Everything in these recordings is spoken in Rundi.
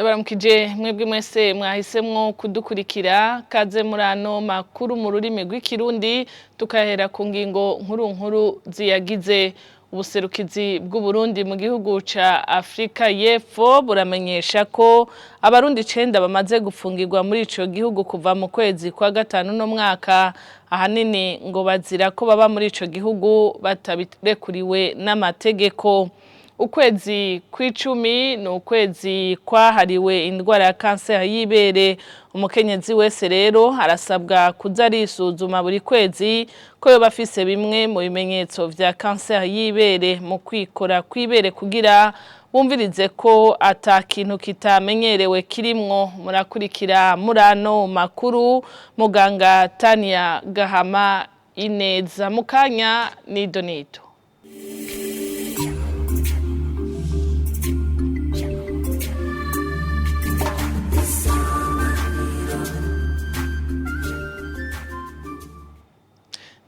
Ndabaramukije mwebwe mwese mwahisemwo kudukurikira kaze muri ano makuru mu rurimi rw'ikirundi, tukahera ku ngingo nkuru nkuru ziyagize. Ubuserukizi bw'Uburundi mu gihugu ca Afrika y'Epfo buramenyesha ko abarundi 9 bamaze gufungirwa muri ico gihugu kuva mu kwezi kwa gatanu no mwaka, ahanini ngo bazira ko baba muri ico gihugu batabirekuriwe n'amategeko. Ukwezi kw'icumi ni ukwezi kwahariwe indwara ya kanseri y'ibere. Umukenyezi wese rero arasabwa kuza arisuzuma buri kwezi ko yoba afise bimwe mu bimenyetso vya kanseri y'ibere mu kwikora kw'ibere kugira bumvirize ko ata kintu kitamenyerewe kirimwo. Murakurikira murano makuru muganga Tania Gahama Ineza mukanya ni Donito.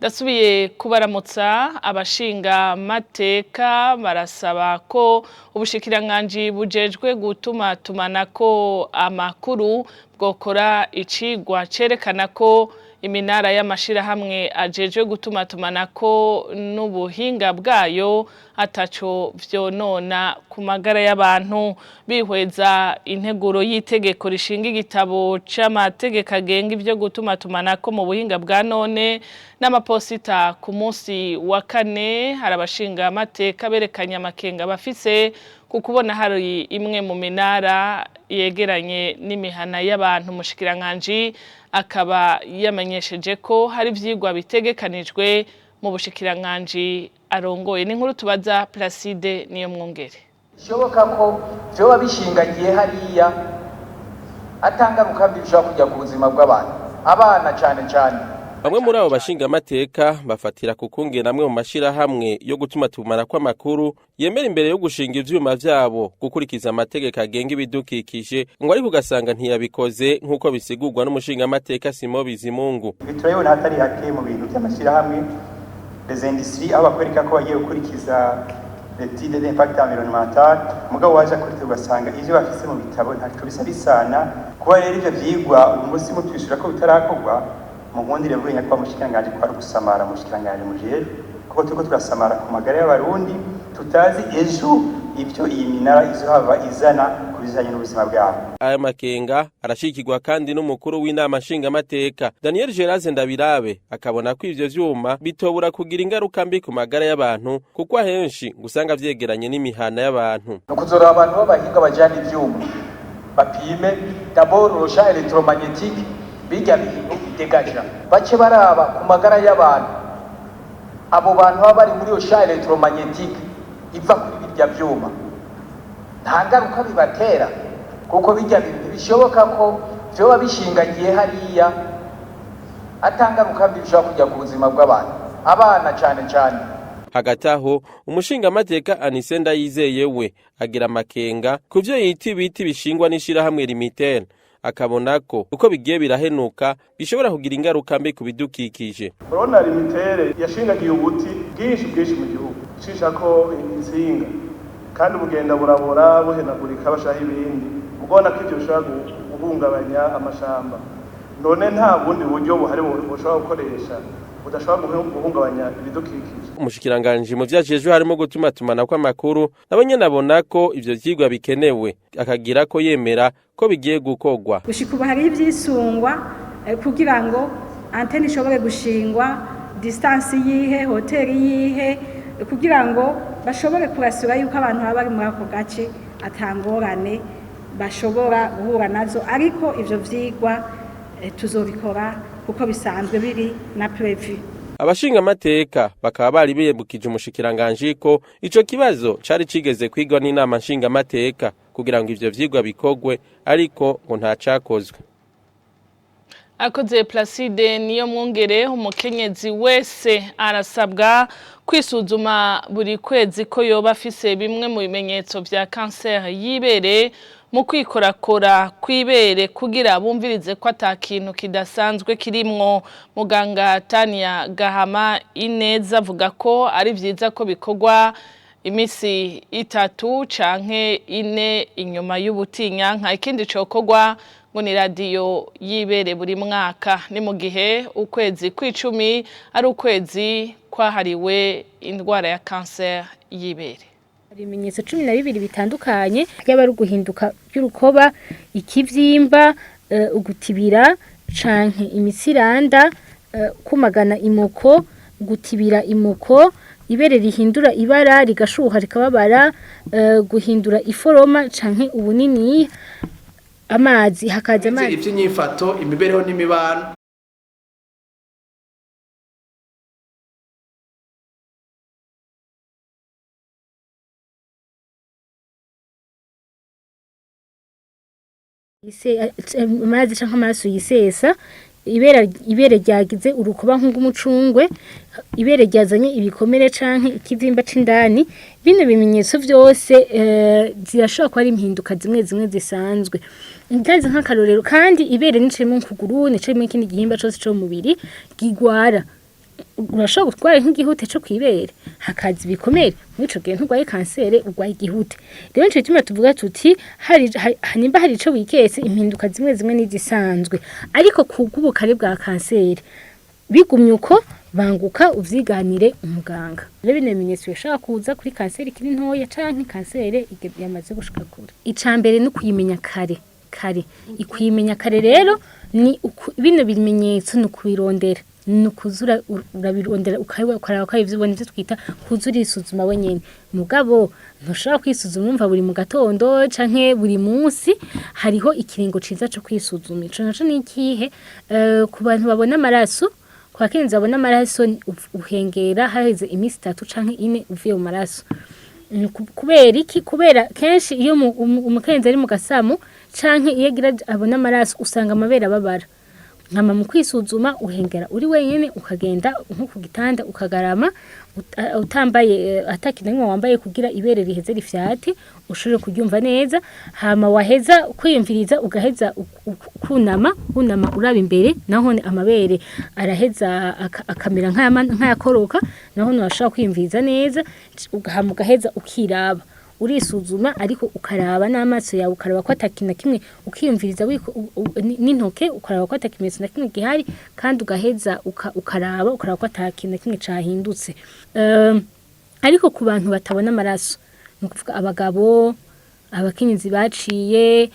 Dasubiye kubaramutsa. Abashinga mateka barasaba ko ubushikiranganji bujejwe gutuma tumanako amakuru bwokora icigwa cerekana ko iminara y'amashirahamwe ajejwe gutuma tumanako n'ubuhinga bwayo ataco vyonona ku magara y'abantu. Bihweza integuro y'itegeko rishinga igitabo c'amategeko agenga ivyo gutuma tumanako mu buhinga bwa none n'amaposita ku munsi wa kane, hari abashinga amateka berekanye amakenga bafise ku kubona hari imwe mu minara yegeranye n'imihana y'abantu. Umushikiranganji akaba yamenyesheje ko hari ivyigwa bitegekanijwe mu bushikiranganji arongoye. Ni inkuru tubaza Placide niyo mwongere. Bishoboka ko vyoba bishingagiye hariya atangaruka mbi bishobora kujya ku buzima bw'abantu, abana cane cane. Bamwe muri abo bashingamateka bafatira ku kungena amwe mu mashirahamwe yo gutuma tumana kw'amakuru yemera imbere yo gushinga ivyuma vyabo gukurikiza amategeko agenga ibidukikije, ngo ariko ugasanga ntiyabikoze nk'uko bisigurwa n'umushingamateka Simon Bizimungu. Ibi turabibona hatari hake mu bintu by'amashirahamwe les industries, aho bakwereka ko bagiye gukurikiza l'étude d'impact environnemental, mugabo waje kurite ugasanga ivyo bafise mu bitabo ntaco bisa bisana. Kuba rero ivyo vyigwa umunsi mutwishura ko bitarakorwa, mu nkundire buriya kwa mushikiranganje kwa rugusamara mushikiranganje mujere, kuko turiko turasamara ku magara y'abarundi tutazi ejo ivyo iyi minara izohava izana ku bijanye n'ubuzima bwabo. Aya makenga arashikirwa kandi n'umukuru w'inama nshingamateka Daniel Geraze Ndabirabe, akabona ko ivyo vyuma bitobura kugira ingaruka mbi ku magara y'abantu, kuko ahenshi usanga vyegeranye n'imihana y'abantu. Ni ukuzorora abantu b'abahinga bajana ivyuma bapime d'abord le champ électromagnétique bijya bintu bidegaja, bace baraba ku magara y'abantu, abo bantu baba bari muri iyo champ électromagnétique iva kuri birya vyuma nta ngaruka bibatera, kuko bijya bintu bishoboka ko vyoba bishingagiye hariya atangaruka mbi bishobora kujya ku buzima bw'abantu, abana cane cane. Hagati aho umushingamateka Anise Ndayizeye we agira amakenga ku vyo yita ibiti bishingwa n'ishirahamwe Limitel, akabona ko uko bigiye birahenuka bishobora kugira ingaruka mbi ku bidukikije. Urabona Limitere yashingagiye ubuti bwinshi bwinshi mu gihugu, ishishako intsinga, kandi bugenda burabora buhenagurika bashaho ibindi, ubona ko ivyo bishobora guhungabanya amashamba. None nta bundi buryo buhari bushobora gukoresha budashobora guhungabanya ibidukikije? Umushikiranganji mu vyajejwe harimo gutuma tumana kw'amakuru nabo nyene abona ko ivyo vyigwa bikenewe, akagira ko yemera ko bigiye gukorwa. Gushika ubu hariho ivyisungwa kugira ngo antene ishobore gushingwa distance yihe, hoteli yihe, kugira ngo bashobore kurasura yuko abantu baba bari muri ako gace atangorane bashobora guhura nazo, ariko ivyo vyigwa tuzobikora kuko bisanzwe biri na prévu. Abashingamateka bakaba bari biyebukije umushikiranganji ko ico kibazo cari cigeze kwigwa n'inama nshingamateka kugira ngo ivyo vyigwa bikorwe, ariko ngo nta cakozwe. Akoze Placide niyo mwongere. Umukenyezi wese arasabwa kwisuzuma buri kwezi ko yoba afise bimwe mu bimenyetso vya kanseri y'ibere mu kwikorakora kw'ibere kugira bumvirize ko ata kintu kidasanzwe kirimwo. Muganga Tania Gahama Ineza avuga ko ari vyiza ko bikorwa imisi 3 canke 4 inyuma y'ubutinyanka. Ikindi cokorwa ngo ni radiyo y'ibere buri mwaka, ni mu gihe ukwezi kw'icumi ari ukwezi kwahariwe indwara ya kanseri y'ibere. Hari ibimenyetso 12 bitandukanye, yaba ari uguhinduka by'urukoba, ikivyimba, ugutibira canke imitsiranda, kumagana imoko, gutibira imoko, ibere rihindura ibara rigashuha rikababara, guhindura iforoma canke ubunini, amazi hakaza amazi. Ivy'inyifato, imibereho n'imibano. Amazi canke amaraso yisesa, ibere ryagize urukoba nk'umucungwe, ibere ryazanye ibikomere canke ikivyimba c'indani. Bino bimenyetso vyose zirashobora kuba ari impinduka zimwe zimwe zisanzwe. Ndazi nk'akarorero kandi ibere nicemo nkuguru, nicemo ikindi gihimba cose co mu mubiri gigwara. Urashobora gutwara nk'igihute co kwibere hakaza ibikomere, muri ico gihe nturwaye kansere, urwaye igihute. Rero nico gituma tuvuga tuti nimba hari ico wiketse, impinduka zimwe zimwe n'izisanzwe, ariko kubw'ubukare bwa kanseri bigumye uko, banguka uvyiganire umuganga. Rero bino bimenyetso bishobora kuza kuri kanseri ikiri ntoya canke kanseri yamaze gushika kure. Ica mbere ni ukuyimenya kare kare. Ikuyimenya kare rero ni bino bimenyetso ni ukubirondera, ni ukuzura urabirondera ukaraba ko ivyo ubona, ivyo twita kuzura isuzuma wenyene. Mugabo ntushobora kwisuzuma umva buri mu gatondo canke buri munsi, hariho ikiringo ciza co kwisuzuma. Ico naco ni ikihe? Ku bantu babona amaraso, kwa kenzi babona amaraso uhengera haheze imisi 3 canke 4 uvuye mu maraso. Kubera iki? Kubera kenshi iyo umukenzi ari mu gasamu canke iyo agira abona amaraso usanga amabere ababara. Nkama mu kwisuzuma uhengera uri wenyene, ukagenda nko ku gitanda ukagarama utambaye atakintu wambaye kugira ibere riheze rifyate ushobore kuryumva neza. Hama waheza kwiyumviriza ugaheza kunama uraba imbere, naho amabere araheza akamera nk'ayakoroka, naho urashobora kwiyumviriza neza. Hama ugaheza ukiraba, urisuzuma ariko ukaraba n'amaso yawe, ukaraba ko atakintu na kimwe, ukiyumviriza n'intoke, ukaraba ko atakimenyetso na kimwe gihari, kandi ugaheza ukaraba ko atakintu na kimwe cahindutse. Ariko ku bantu batabona amaraso, ni ukuvuga abagabo, abakenyezi baciye,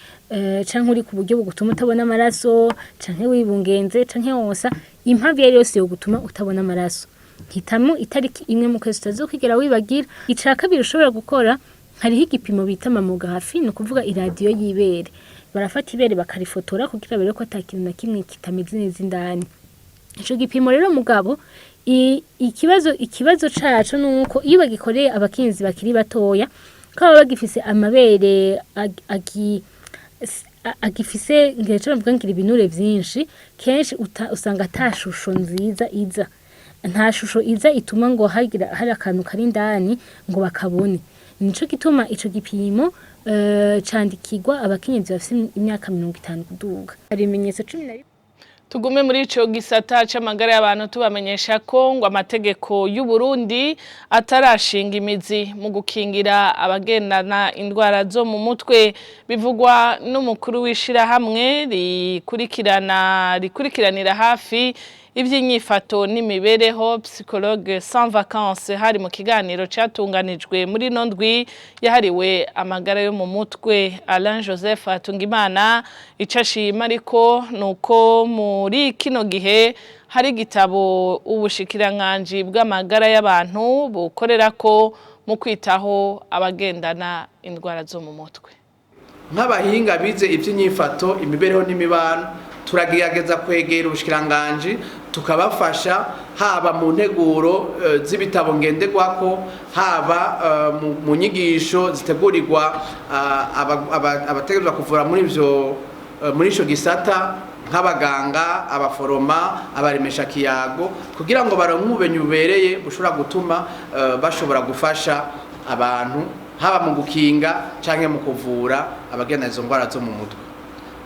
canke uri ku buryo bugutuma utabona amaraso, canke wibungenze, canke wonsa, impamvu iyo ari yose yogutuma utabona amaraso, hitamo itariki imwe mu kwezi utazokwigera wibagira. Ica kabiri ushobora gukora, hariho igipimo bita mamografi, ni ukuvuga iradiyo y'ibere. Barafata ibere bakarifotora kugira barebe ko atakintu na kimwe kitameze neza indani. Ico gipimo rero mugabo ikibazo caco nuko iyo bagikoreye abakenyezi bakiri batoya, ko baba bagifise amabere agifise ngira mvuga ngira ibinure vyinshi, kenshi usanga ata shusho nziza iza. Nta shusho iza ituma ngo hagira hari akantu kari indani ngo bakabone. Nico gituma ico gipimo candikirwa abakenyezi bafise imyaka 50 kuduga. Hari ibimenyetso 11. Tugume muri ico gisata c'amagara y'abantu, tubamenyesha ko ngo amategeko y'u Burundi atarashinga imizi mu gukingira abagendana indwara zo mu mutwe, bivugwa n'umukuru w'ishirahamwe rikurikiranira hafi ivy'inyifato n'imibereho, Psychologue Sans Vacances. Hari mu kiganiro catunganijwe muri no ndwi yahariwe amagara yo mu mutwe. Alain Joseph Hatungimana ico ashima ariko nuko muri kino gihe hari igitabo ubushikiranganji bw'amagara y'abantu bukorerako mu kwitaho abagendana indwara zo mu mutwe. Nk'abahinga bize ivy'inyifato, imibereho n'imibano, turagerageza kwegera ubushikiranganji tukabafasha, haba mu nteguro z'ibitabo ngenderwako, haba mu nyigisho zitegurirwa abategerezwa kuvura muri ivyo muri ico gisata, nk'abaganga, abaforoma, abaremesha kiyago, kugira ngo baronke ubumenyi bubereye bushobora gutuma bashobora gufasha abantu, haba mu gukinga canke mu kuvura abagenda izo ndwara zo mu mutwe.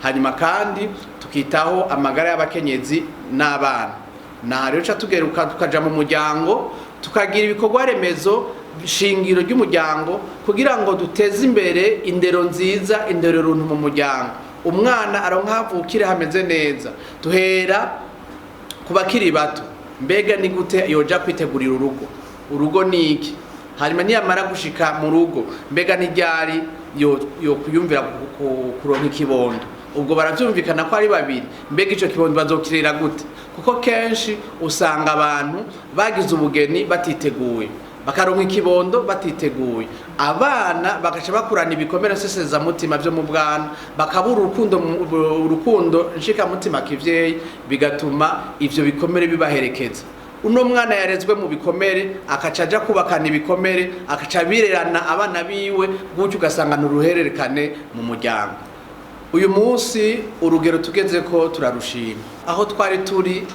Hanyuma kandi tukitaho amagara y'abakenyezi n'abana. Na rero tugeruka tukaja mu muryango, tukagira ibikorwa remezo shingiro ry'umuryango kugira ngo duteze imbere indero nziza, indero runtu mu muryango, umwana aronka havukire hameze neza. Duhera ku bakiri bato, mbega ni gute yoja kwitegurira urugo, urugo ni iki? Hanyuma niyamara gushika mu rugo, mbega ni ryari yokwiyumvira kuronka ikibondo? Ubwo baravyumvikana ko ari babiri, mbega ico kibondo bazokirera gute? Kuko kenshi usanga abantu bagize ubugeni batiteguye, bakaronka ikibondo batiteguye, abana bagaca bakurana ibikomere nsesezamutima vyo mu bwana, bakabura urukundo, urukundo nshikamutima kivyeyi, bigatuma ivyo bikomere bibaherekeza. Uno mwana yarezwe mu bikomere akaca aja kubakana ibikomere, akaca birerana abana biwe gutyo, ugasanga ni uruhererekane mu muryango. Uyu munsi urugero tugeze ko turarushima. Aho twari turi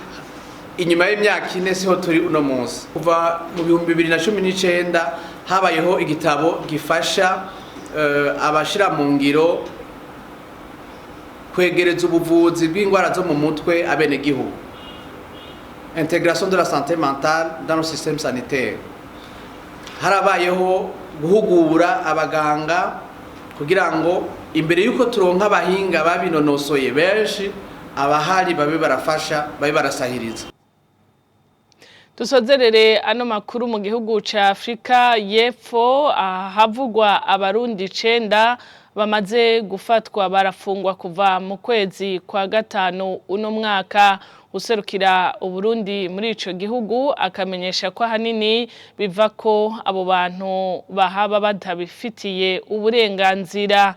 inyuma y'imyaka 4 siho turi uno munsi. Kuva mu 2019 habayeho igitabo gifasha abashira mu ngiro kwegereza ubuvuzi bw'indwara zo mu mutwe abenegihugu, intégration de la santé mentale dans le système sanitaire. Harabayeho guhugura abaganga kugira ngo imbere y'uko turonka abahinga babinonosoye benshi, abahari babe barafasha, babe barasahiriza. Dusozerere ano makuru mu gihugu ca Afrika y'Epfo, ahavugwa Abarundi 9 bamaze gufatwa barafungwa kuva mu kwezi kwa gatanu uno mwaka. Userukira Uburundi muri ico gihugu akamenyesha ko ahanini biva ko abo bantu bahaba batabifitiye uburenganzira.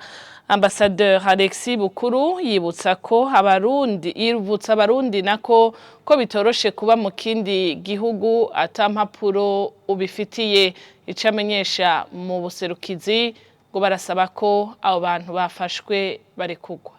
Ambassadeur Alexis Bukuru yibutsa ko Abarundi, yibutsa Abarundi nako ko bitoroshe kuba mu kindi gihugu ata mpapuro ubifitiye. Ico amenyesha mu buserukizi ngo barasaba ko abo bantu bafashwe barekugwa.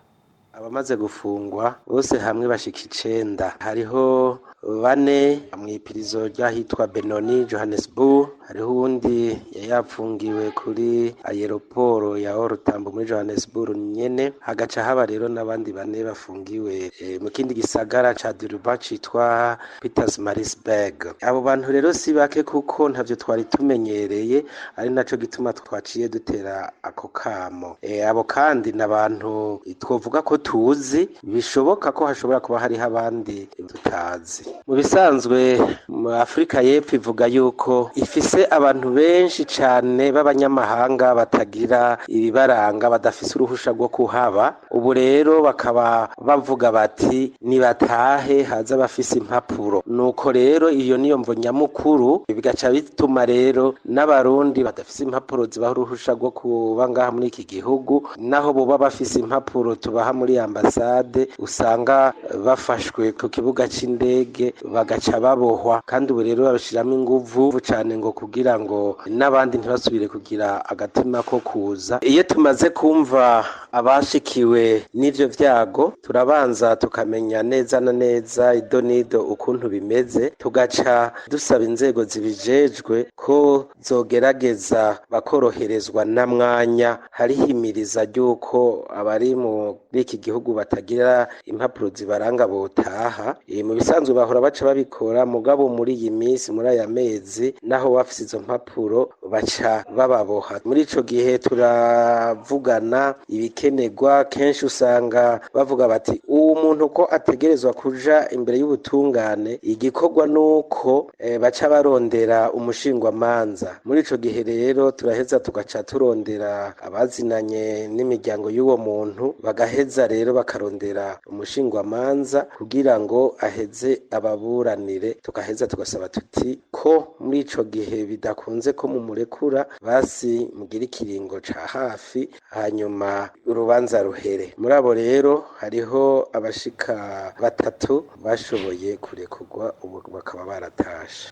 Abamaze gufungwa bose hamwe bashika 9, hariho 4 mw'ipirizo ryahitwa Benoni Johannesburg, hariho uwundi yapfungiwe kuri aeroport ya Orlando muri Johannesburg nyene, hagaca haba rero n'abandi 4 bafungiwe mu kindi gisagara ca Durban citwa Pietermaritzburg. Abo bantu rero si bake kuko ntavyo twari tumenyereye, ari naco gituma twaciye dutera ako kamo. Abo kandi n'abantu twovuga ko tuzi, bishoboka ko hashobora kuba hariho abandi tutazi. Mu bisanzwe mu Afrika y'Epfo ivuga yuko ifise abantu benshi cane b'abanyamahanga batagira ibibaranga, badafise uruhusha rwo kuhaba. Ubu rero bakaba bavuga bati nibatahe haza abafise impapuro. Nuko rero iyo niyo mvo nyamukuru, bigaca bituma rero n'Abarundi badafise impapuro zibaha uruhusha rwo kuba ngaha muri iki gihugu, naho boba bafise impapuro tubaha muri ambasade, usanga bafashwe ku kibuga c'indege bagaca babohwa. Kandi ubu rero babishiramo inguvu cane ngo kugira ngo n'abandi ntibasubire kugira agatima ko kuza. Iyo tumaze kumva abashikiwe n'ivyo vyago, turabanza tukamenya neza na neza idonido ukuntu bimeze, tugaca dusaba inzego zibijejwe ko zogerageza bakoroherezwa na mwanya harihimiriza ry'uko abari muri iki gihugu batagira impapuro zibaranga botaha. Mu bisanzwe bahora baca babikora, mugabo muri iyi minsi, muri aya mezi, naho bafise izo mpapuro baca bababoha. Muri ico gihe turavugana ibikenerwa. Kenshi usanga bavuga bati uwo muntu ko ategerezwa kuja imbere y'ubutungane, igikorwa nuko baca barondera umushingwamanza. Muri ico gihe rero turaheza tugaca turondera abazinanye n'imiryango y'uwo muntu, bagaheza rero bakarondera umushingwamanza kugira ngo aheze ababuranire. Tugaheza tugasaba tuti ko muri ico gihe bidakunze ko mumurekura, basi mugire ikiringo ca hafi hanyuma urubanza ruhere. Muri abo rero hariho abashika 3 bashoboye kurekurwa, ubu bakaba baratashe.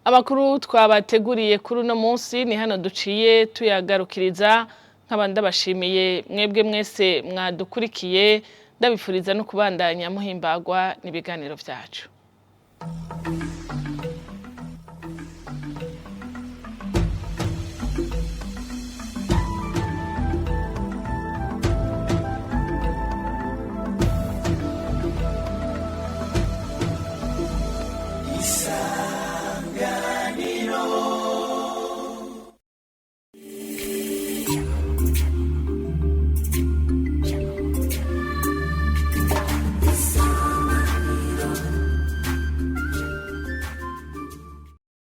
Amakuru twabateguriye kuri uno munsi ni hano duciye tuyagarukiriza. Nkaba ndabashimiye mwebwe mwese mwadukurikiye, ndabifuriza no kubandanya muhimbagwa n'ibiganiro vyacu.